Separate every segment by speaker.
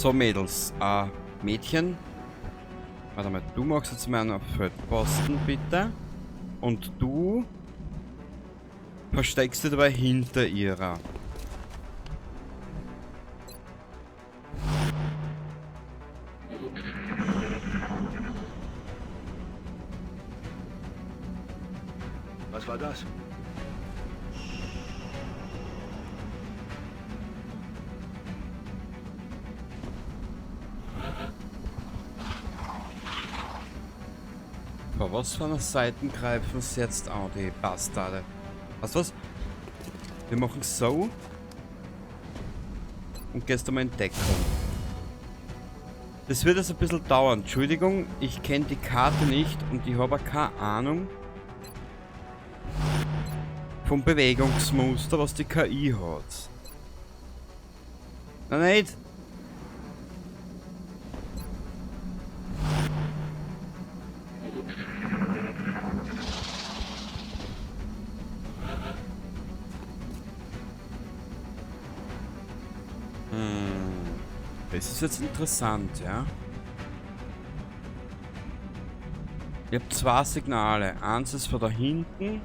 Speaker 1: So, Mädels. Mädchen. Warte mal, du machst jetzt mal einen Feldposten, bitte. Und du versteckst dich dabei hinter ihrer.
Speaker 2: Was war das?
Speaker 1: Vor was für einer Seite greifen sie jetzt an, die Bastarde? Weißt du was? Wir machen so. Und gehst du mal in Deckung. Das wird jetzt ein bisschen dauern. Entschuldigung, ich kenne die Karte nicht und ich habe keine Ahnung vom Bewegungsmuster, was die KI hat. Nein, nicht! Das ist jetzt interessant, ja. Ich hab zwei Signale. Eins ist von da hinten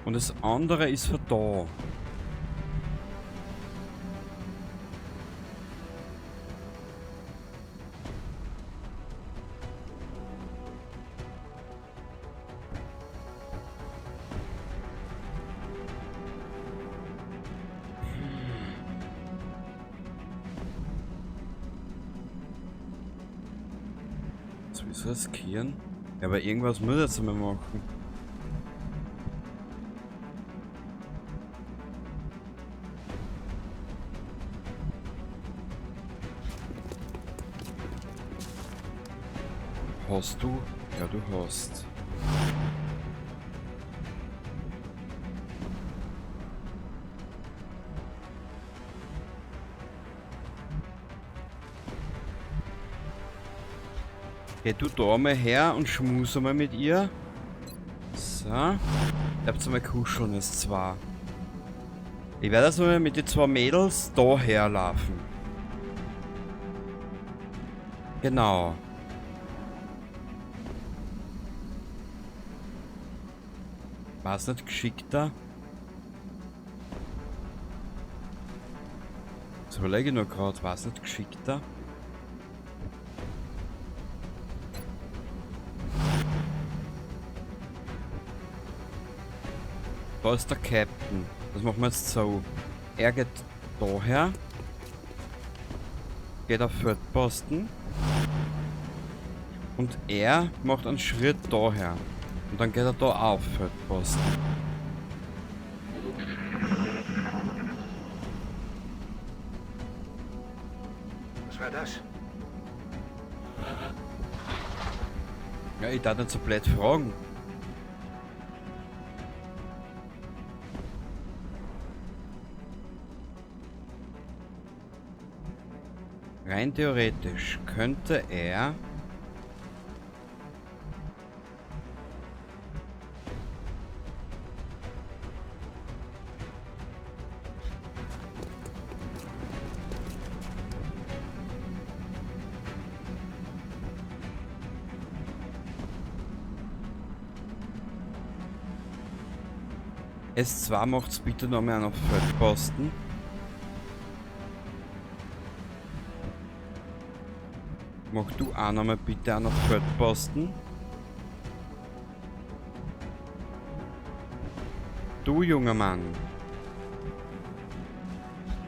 Speaker 1: und das andere ist von da. Soll ich riskieren? Ja, aber irgendwas muss ich jetzt einmal machen. Hast du? Ja, du hast. Geh du da mal her und schmus mal mit ihr. So. Ich hab's mal kuscheln, ist zwar. Ich werde also mal mit den zwei Mädels da herlaufen. Genau. War's nicht geschickter? Das überlege ich nur grad, war's nicht geschickter? Da ist der Captain. Das machen wir jetzt so. Er geht daher. Geht auf Feldposten. Und er macht einen Schritt daher. Und dann geht er da auf Feldposten.
Speaker 2: Was war das?
Speaker 1: Ja, ich darf nicht so blöd fragen. Rein theoretisch könnte er S2 macht's bitte noch mal einen auf Feldposten. Mach du auch noch mal bitte einen auf Feldposten. Du, junger Mann.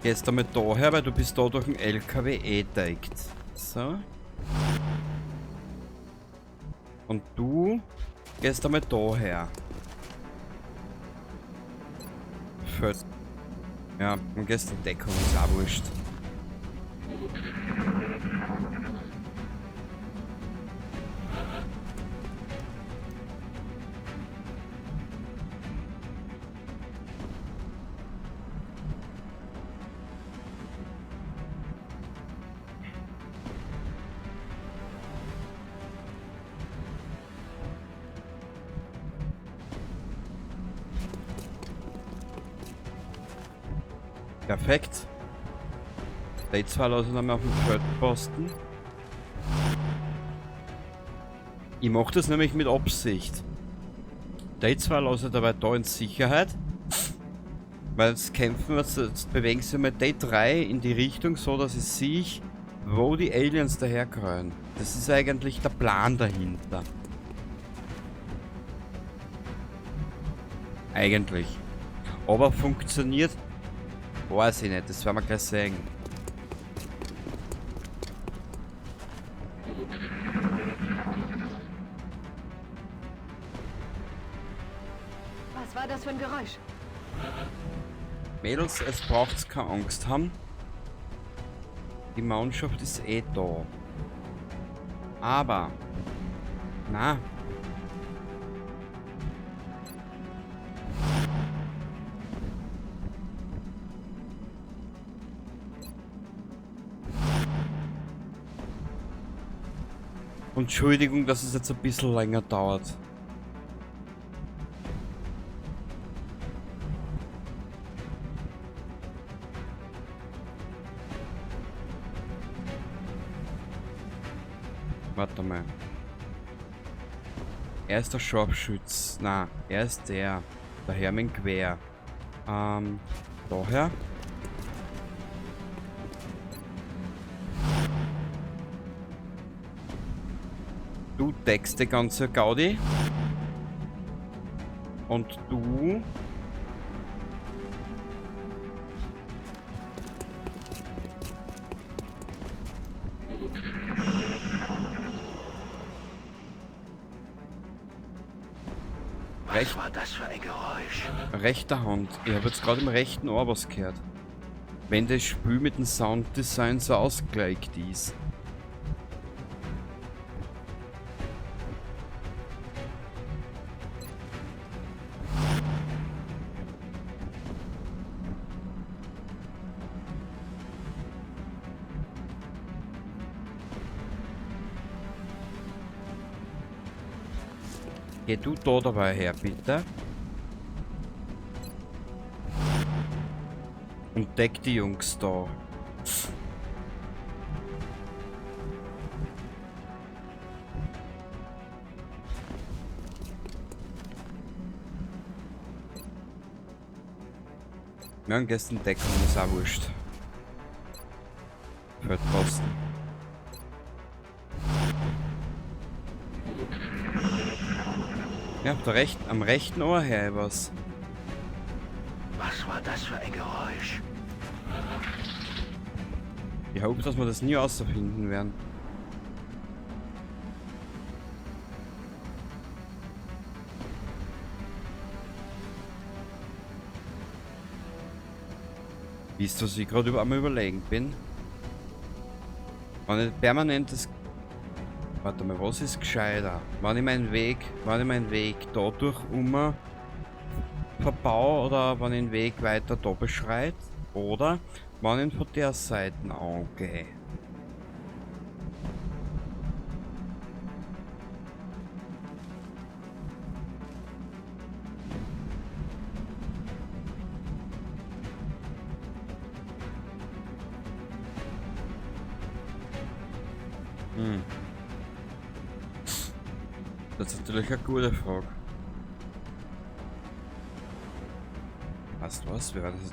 Speaker 1: Gehst damit daher, weil du bist da durch den LKW eh deckt. So. Und du gehst damit daher. Feld. Ja, und gehst in Deckung, ist auch wurscht. Perfekt. Die zwei lasse ich noch mal auf dem Feldposten. Ich mache das nämlich mit Absicht. Die zwei lasse ich dabei da in Sicherheit. Weil jetzt kämpfen wir, jetzt bewegen sich mal die drei in die Richtung, so dass ich sehe, wo die Aliens daherkommen. Das ist eigentlich der Plan dahinter. Eigentlich. Aber funktioniert, weiß ich nicht, das werden wir gleich sehen.
Speaker 3: Was war das für ein Geräusch?
Speaker 1: Mädels, es braucht keine Angst haben. Die Mannschaft ist eh da. Aber. Na. Entschuldigung, dass es jetzt ein bisschen länger dauert. Warte mal. Er ist der Scharfschütz. Na, er ist der. Der Herr mit dem Gewehr. Daher. Du deckst die ganze Gaudi. Und du...
Speaker 2: Was war das für ein Geräusch?
Speaker 1: Rechter Hand. Ich habe jetzt gerade im rechten Ohr was gehört. Wenn das Spiel mit dem Sounddesign so ausgelegt ist. Geh du da dabei her, bitte. Und deck die Jungs da. Wir haben gestern Deckung, ist auch wurscht. Feldposten. Ja, auf der rechten, am rechten Ohr her was.
Speaker 2: Was war das für ein Geräusch?
Speaker 1: Ich hoffe, dass wir das nie herausfinden werden. Wisst ihr, was ich gerade am Überlegen bin? Wenn ich permanent das... Warte mal, was ist gescheiter? Wenn ich meinen Weg, wenn ich meinen Weg dadurch verbaue oder wenn ich den Weg weiter da beschreite oder wenn ich ihn von der Seite angehe. Das ist natürlich eine gute Frage. Weißt du was? Wir werden das...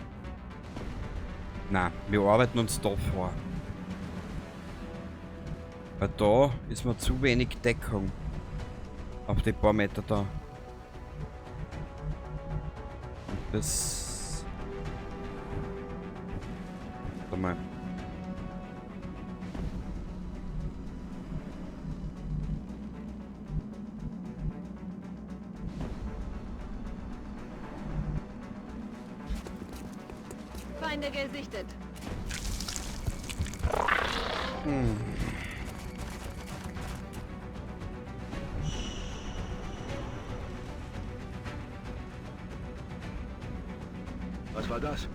Speaker 1: Nein, wir arbeiten uns da vor. Weil da ist mir zu wenig Deckung. Auf die paar Meter da. Das... Warte mal.
Speaker 3: Feinde gesichtet.
Speaker 2: Was war das?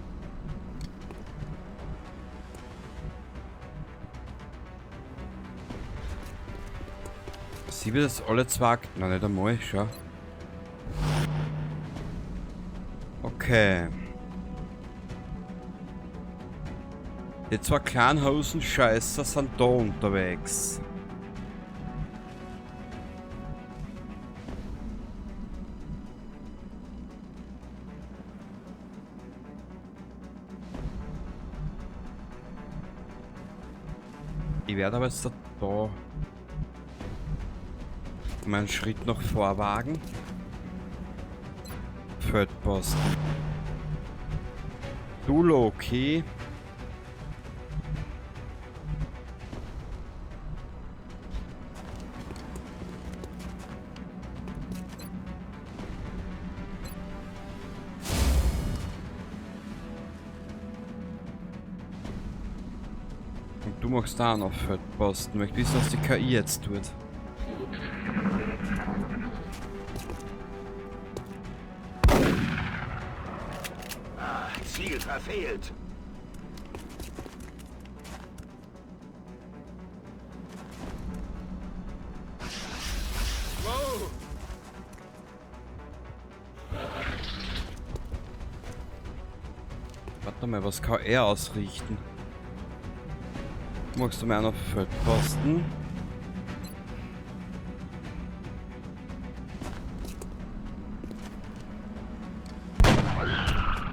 Speaker 1: Sie wird das alle zwei. Nein, nicht einmal, schau. Okay. Die zwei kleinen Hosenscheißer sind da unterwegs. Ich werde aber jetzt da meinen Schritt noch vorwagen. Feldposten. Du Loki. Und du machst da noch Feldposten. Möchte wissen, was die KI jetzt tut.
Speaker 2: Ziel verfehlt. Wow.
Speaker 1: Warte mal, was kann er ausrichten? Magst du mir auch noch Feldposten?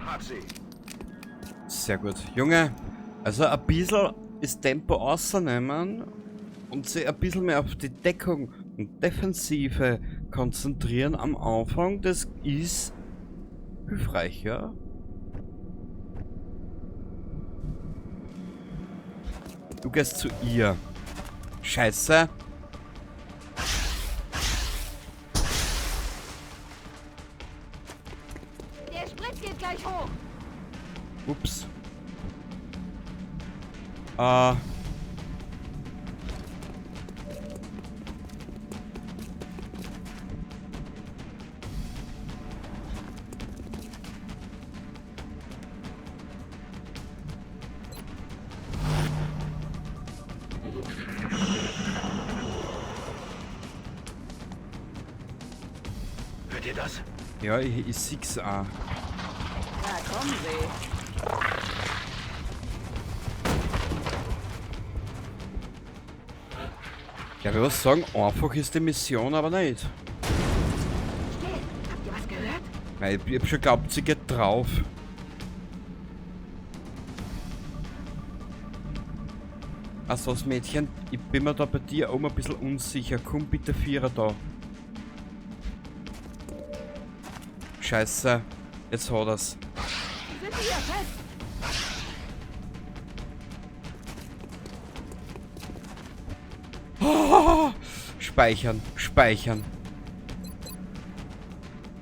Speaker 2: Hab sie.
Speaker 1: Sehr gut. Junge, also ein bisschen das Tempo rausnehmen und sich ein bisschen mehr auf die Deckung und Defensive konzentrieren am Anfang, das ist hilfreich, ja? Du gehst zu ihr. Scheiße.
Speaker 3: Der Sprit geht gleich hoch.
Speaker 1: Ups.
Speaker 2: Hört ihr das?
Speaker 1: Ja, ich sieh's auch.
Speaker 3: Na komm, See.
Speaker 1: Ja, ich würde sagen, einfach ist die Mission aber nicht.
Speaker 3: Still! Habt ihr was gehört?
Speaker 1: Weil ich hab schon geglaubt, sie geht drauf. Also, das Mädchen, ich bin mir da bei dir auch mal ein bisschen unsicher. Komm bitte Vierer da. Scheiße, jetzt hat er's.
Speaker 3: Sind wir hier fest?
Speaker 1: Oh, speichern, speichern.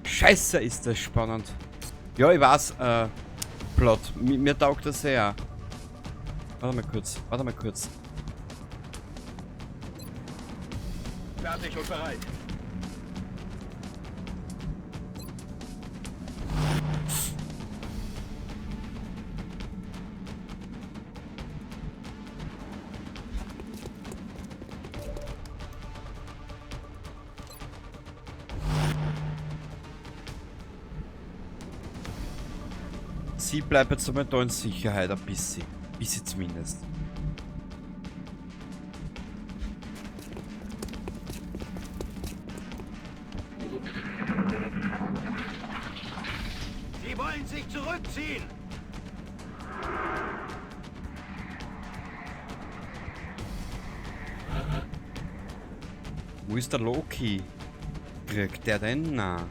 Speaker 1: Scheiße, ist das spannend. Ja, ich weiß, Plot. Mir taugt das sehr. Warte mal kurz, warte mal kurz.
Speaker 2: Fertig und bereit.
Speaker 1: Sie bleibt jetzt einmal da in Sicherheit, ein bisschen. Ein bisschen zumindest.
Speaker 2: Sie wollen sich zurückziehen!
Speaker 1: Wo ist der Loki? Kriegt der denn? Na.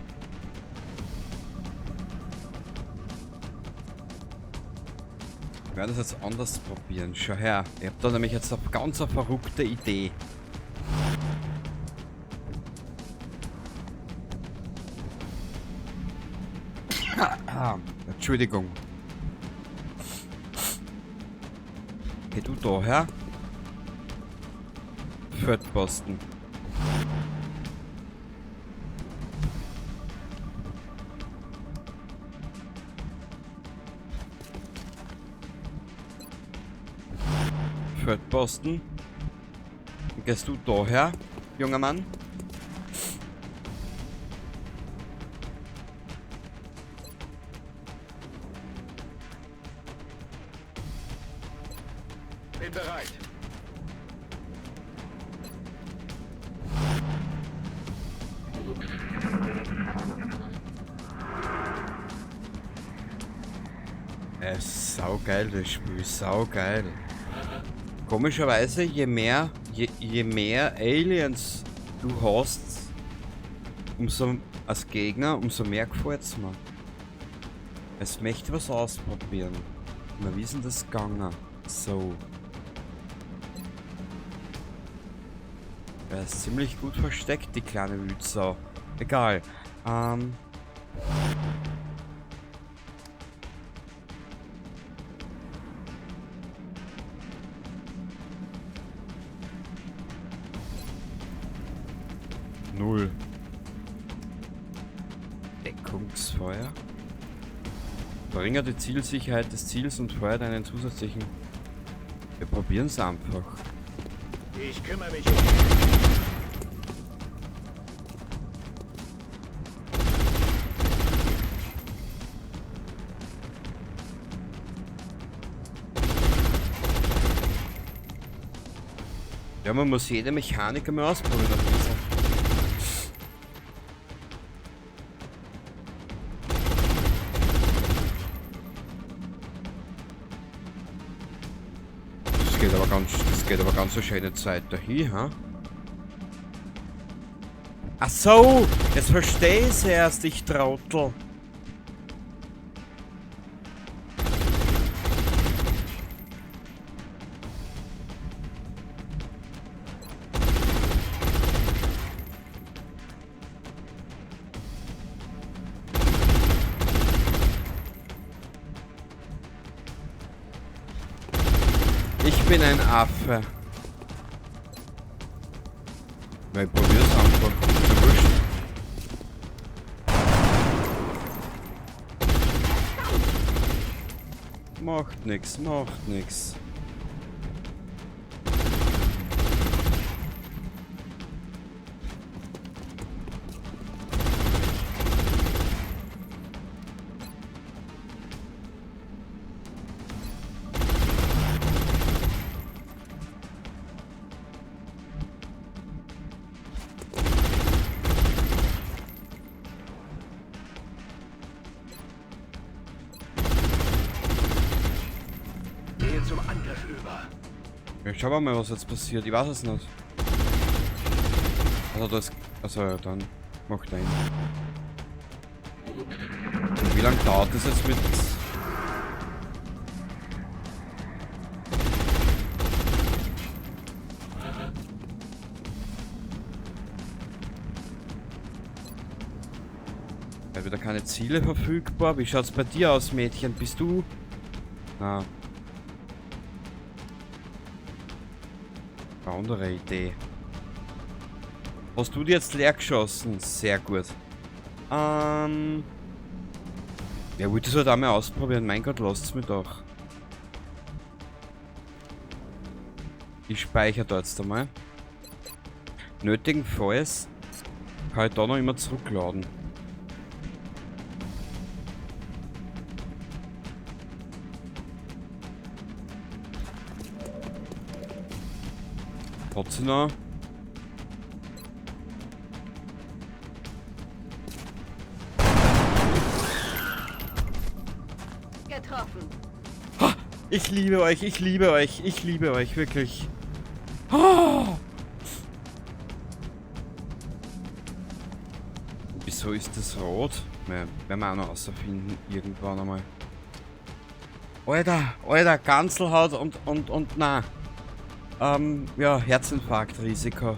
Speaker 1: Ich werde das jetzt anders probieren. Schau her. Ich hab da nämlich jetzt eine ganz verrückte Idee. Entschuldigung. Geh du da her? Feldposten. Feldposten. Dann gehst du da her, junger Mann. Saugeil, das Spiel. Saugeil. Komischerweise, je mehr Aliens du hast, umso als Gegner, umso mehr gefällt's mir. Es möchte was ausprobieren. Na, wie ist denn das gegangen? So. Er ist ziemlich gut versteckt, die kleine Wütsau. Egal. Null. Deckungsfeuer. Verringert die Zielsicherheit des Ziels und feuert einen zusätzlichen. Wir probieren es einfach.
Speaker 2: Ich kümmere mich.
Speaker 1: Ja, man muss jede Mechanik einmal ausprobieren. Das geht aber ganz eine schöne Zeit dahin, ha? Ach so, jetzt verstehe ich's erst, ich Trottel. Ich bin ein Affe. Ja, ich probier's einfach. Ist ja wurscht. Macht nix, macht nix.
Speaker 2: Zum Angriff über.
Speaker 1: Ja, schauen wir mal, was jetzt passiert. Ich weiß es nicht. Also das. Also ja, dann mach dein. Und wie lange dauert das jetzt mit? Ja, wieder keine Ziele verfügbar. Wie schaut's bei dir aus, Mädchen? Bist du? Na. Andere Idee. Hast du die jetzt leer geschossen? Sehr gut. Ja, wollte ich es halt auch mal ausprobieren. Mein Gott, lasst's mich doch. Ich speichere da jetzt einmal. Nötigenfalls kann ich da noch immer zurückladen. Hat sie noch?
Speaker 3: Getroffen.
Speaker 1: Ha, ich liebe euch, ich liebe euch, ich liebe euch, wirklich. Oh. Wieso ist das rot? Ja, werden wir auch noch rausfinden, irgendwann einmal. Alter, Alter, Ganselhaut und na. Ja, Herzinfarktrisiko.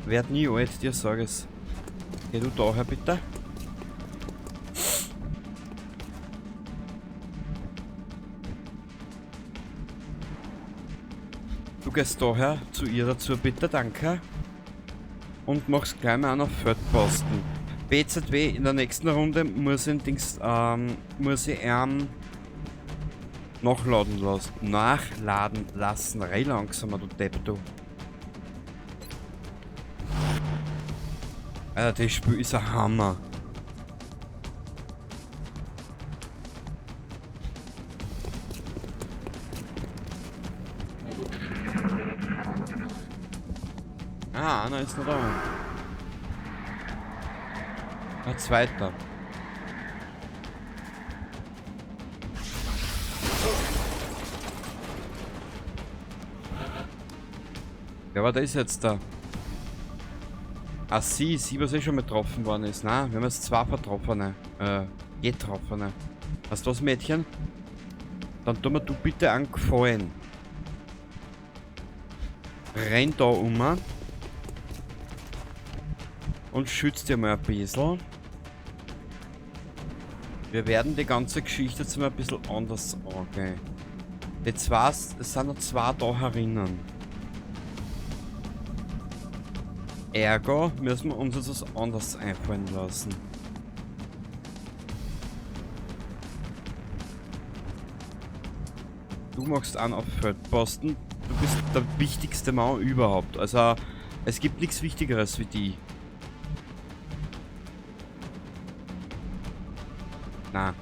Speaker 1: Werd nie alt, dir sag es. Geh du daher bitte. Du gehst daher zu ihr dazu, bitte, danke. Und machst gleich mal einen Feldposten. BZW, in der nächsten Runde muss ich Dings, muss ich nachladen lassen. Nachladen lassen. Rei langsamer, du Depp, du. Alter, das Spiel ist ein Hammer. Ah, einer ist noch da. Ein zweiter. Wer war das jetzt da? Ah, sie, was eh schon mal getroffen worden ist. Na, wir haben jetzt zwei Vertroffene. Getroffene. Weißt du was, Mädchen? Dann tu mir du bitte einen Gefallen. Renn da um. Und schütz dir mal ein bisschen. Wir werden die ganze Geschichte jetzt mal ein bisschen anders angehen. Die zwei, es sind noch zwei da herinnen. Ergo müssen wir uns jetzt was anderes einfallen lassen. Du machst einen auf Feldposten. Du bist der wichtigste Mann überhaupt. Also, es gibt nichts Wichtigeres wie die. Na.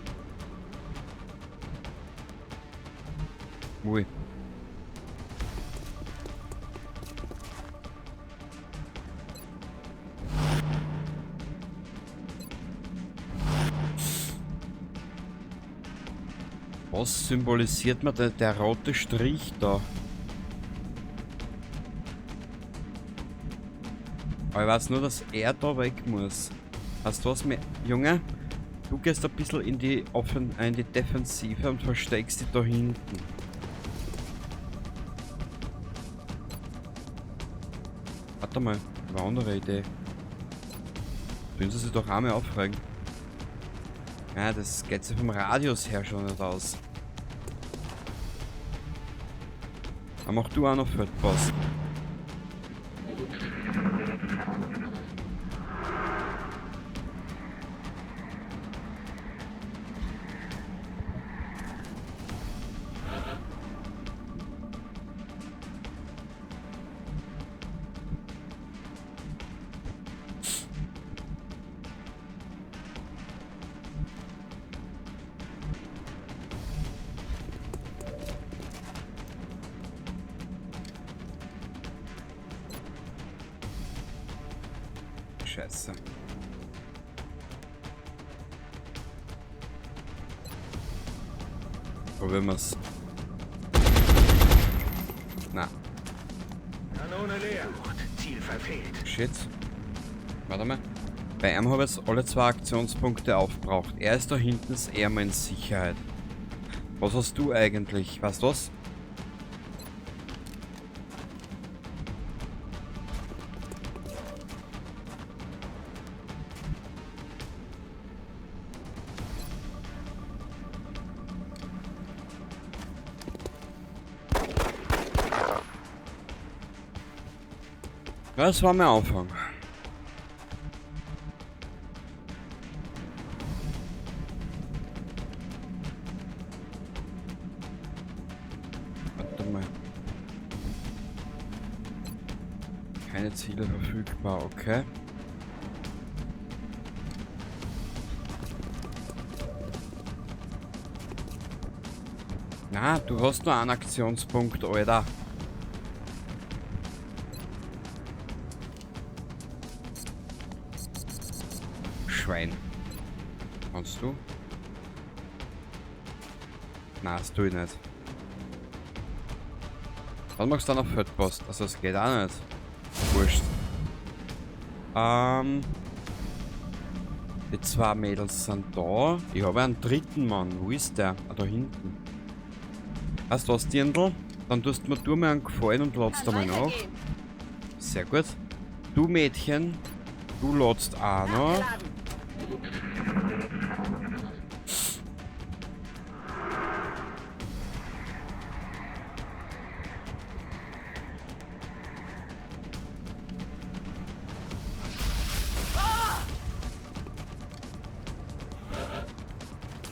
Speaker 1: Ui. Was symbolisiert mir der rote Strich da? Aber ich weiß nur, dass er da weg muss. Weißt du was, Junge? Du gehst ein bisschen in die in die Defensive und versteckst dich da hinten. Warte mal, eine andere Idee. Würden sie sich doch einmal aufregen. Ja, das geht sich vom Radius her schon nicht aus. Aber mach du auch noch Feldposten. Scheiße. Probieren wir's. Na.
Speaker 2: Kanone leer. Gut, Ziel verfehlt.
Speaker 1: Shit. Warte mal. Bei ihm habe ich jetzt alle zwei Aktionspunkte aufgebraucht. Er ist da hinten, ist er mal in Sicherheit. Was hast du eigentlich? Weißt du was? Das war mein Anfang. Warte mal. Keine Ziele verfügbar, okay. Na, du hast nur einen Aktionspunkt, Alter. Schwein. Kannst du? Nein, das tue ich nicht. Dann machst du dann auf Feldpost. Also das geht auch nicht. Wurscht. Die zwei Mädels sind da. Ich habe einen dritten Mann. Wo ist der? Ah, da hinten. Weißt du was, Dirndl? Dann tust du mir du mal einen Gefallen und ladst da mal nach. Sehr gut. Du Mädchen, du ladst auch noch.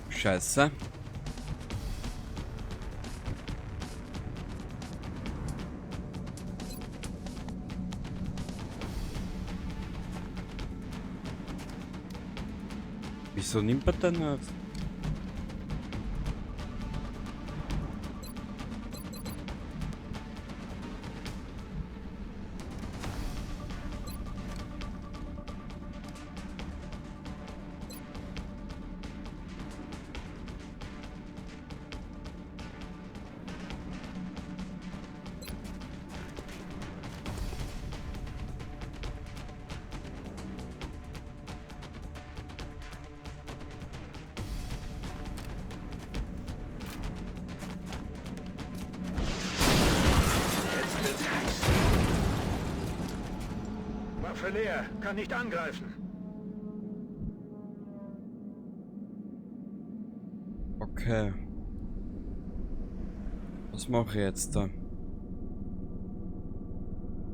Speaker 1: Scheiße. Wieso nimmt man denn nicht?
Speaker 2: Waffe leer, kann nicht angreifen.
Speaker 1: Okay. Was mache ich jetzt da?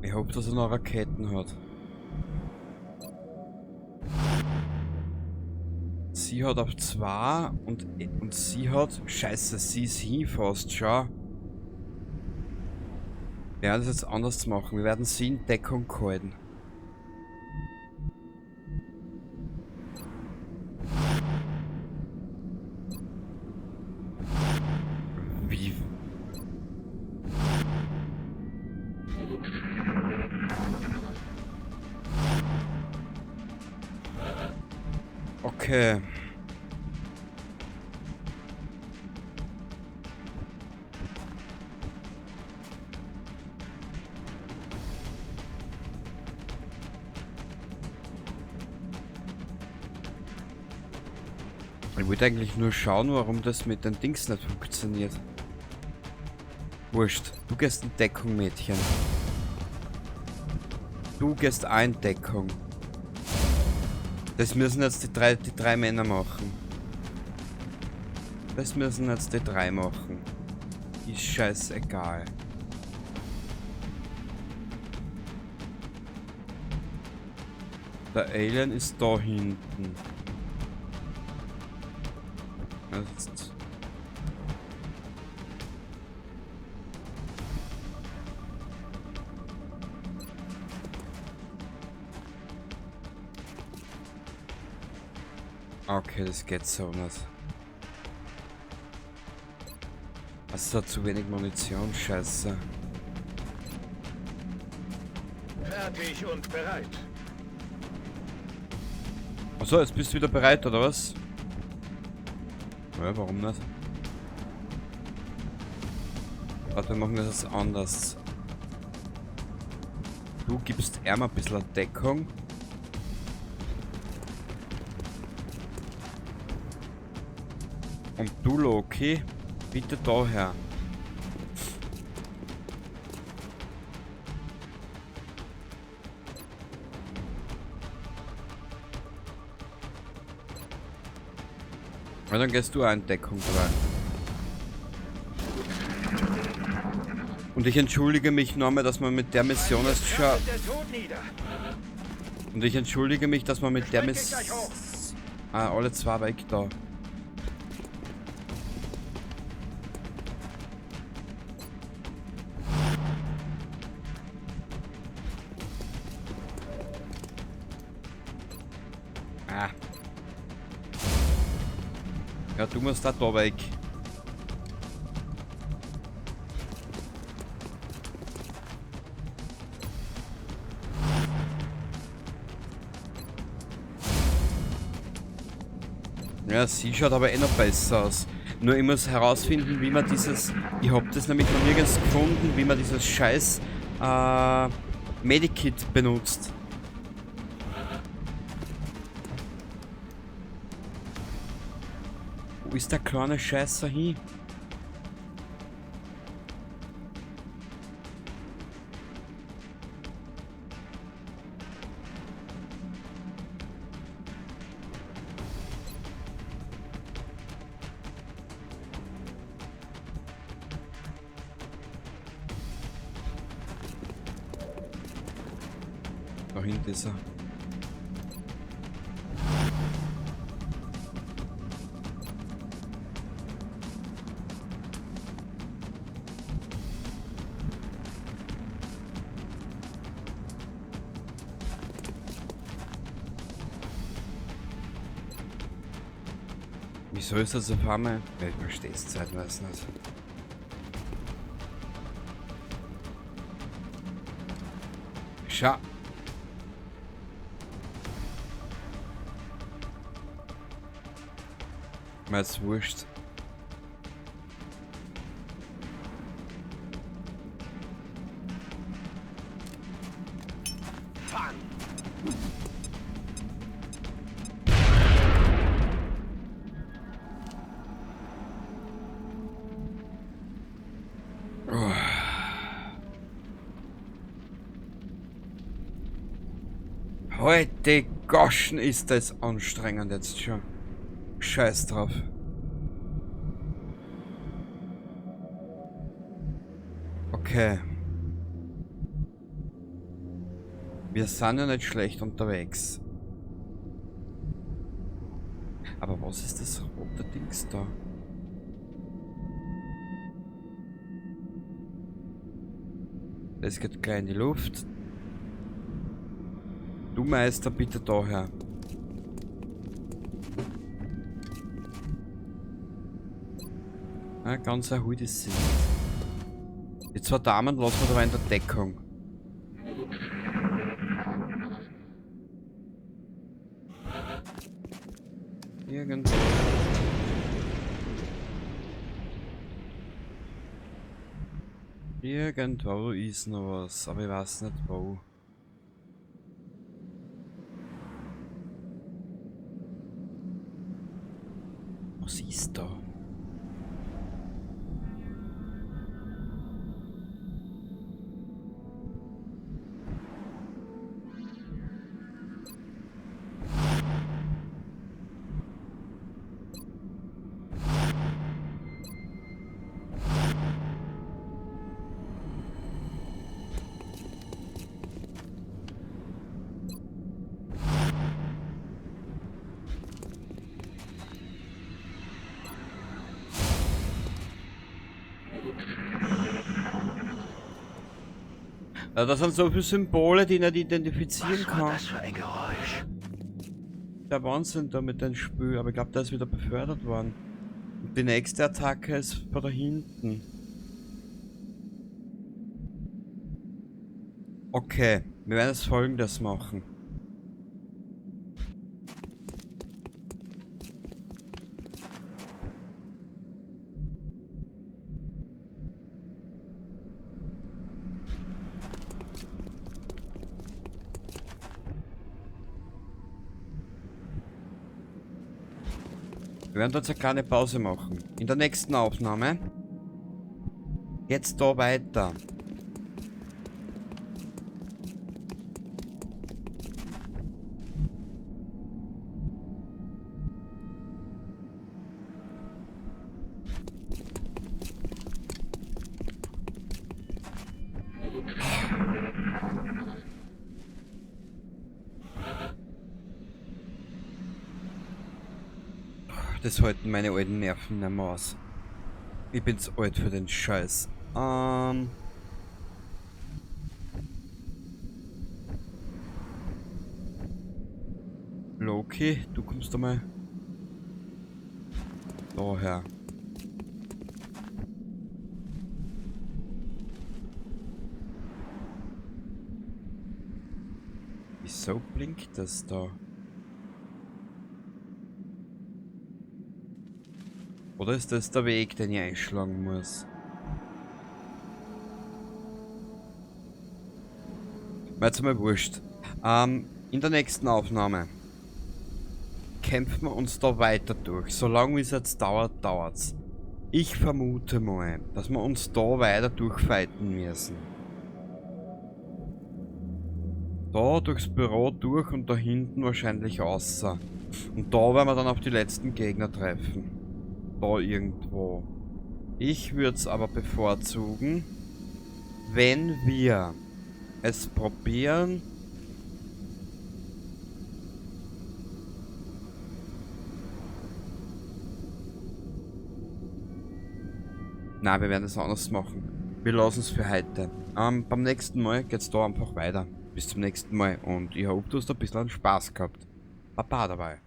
Speaker 1: Ich hoffe, dass er noch Raketen hat. Sie hat auf 2 und sie hat... Scheiße, sie ist hin fast, schau. Wir werden das jetzt anders machen. Wir werden sie in Deckung halten. Wie? Okay. Ich wollte eigentlich nur schauen, warum das mit den Dings nicht funktioniert. Wurscht. Du gehst in Deckung, Mädchen. Du gehst auch in Deckung. Das müssen jetzt die drei Männer machen. Das müssen jetzt die drei machen. Ist scheißegal. Der Alien ist da hinten. Jetzt. Okay, das geht so nicht. Es hat zu wenig Munition, scheiße.
Speaker 2: Fertig und bereit.
Speaker 1: Achso, jetzt bist du wieder bereit, oder was? Ja, warum nicht? Warte, wir machen das jetzt anders. Du gibst ihm ein bisschen Deckung. Und du, Loki, bitte daher. Ja, dann gehst du auch in Deckung rein. Und ich entschuldige mich nochmal, dass man mit der Mission erst schon... Und ich entschuldige mich, dass man mit der Mission... Ah, alle zwei weg da. Ah. Ja, du musst da weg. Ja, sie schaut aber eh noch besser aus. Nur ich muss herausfinden, wie man dieses... Ich hab das nämlich noch nirgends gefunden, wie man dieses scheiß Medikit benutzt. Wo ist der kleine Scheißer hin? Da hinten ist er. Wieso ist das auf einmal? Ich verstehe es zeitweise nicht. Schau. Mir ist wurscht.
Speaker 2: Fang.
Speaker 1: Oh. Heute Goschen ist das anstrengend jetzt schon. Scheiß drauf. Okay. Wir sind ja nicht schlecht unterwegs. Aber was ist das rote Dings da? Das geht gleich in die Luft. Du Meister, bitte daher. Ja, ganz erholt ist sie. Die zwei Damen lassen wir dabei in der Deckung. Irgendwo. Irgendwo ist noch was, aber ich weiß nicht wo. Was ist da? Ja, das sind so viele Symbole, die ich nicht identifizieren
Speaker 2: Was war
Speaker 1: kann.
Speaker 2: das für ein Geräusch?
Speaker 1: Der Wahnsinn da mit dem Spiel, aber ich glaube, der ist wieder befördert worden. Und die nächste Attacke ist von da hinten. Okay, wir werden jetzt Folgendes machen. Wir werden jetzt eine kleine Pause machen. In der nächsten Aufnahme geht's da weiter. Das halten meine alten Nerven nicht mehr aus. Ich bin zu alt für den Scheiß. Loki, du kommst da mal daher. Wieso blinkt das da? Oder ist das der Weg, den ich einschlagen muss? Mir jetzt mal wurscht. In der nächsten Aufnahme kämpfen wir uns da weiter durch. Solange wie es jetzt dauert, dauert's. Ich vermute mal, dass wir uns da weiter durchfighten müssen. Da durchs Büro durch und da hinten wahrscheinlich außer. Und da werden wir dann auf die letzten Gegner treffen. Da irgendwo. Ich würd's aber bevorzugen, wenn wir es probieren. Na, wir werden es anders machen. Wir lassen es für heute. Beim nächsten Mal geht's da einfach weiter. Bis zum nächsten Mal und ich hoffe, du hast ein bisschen Spaß gehabt. Baba dabei.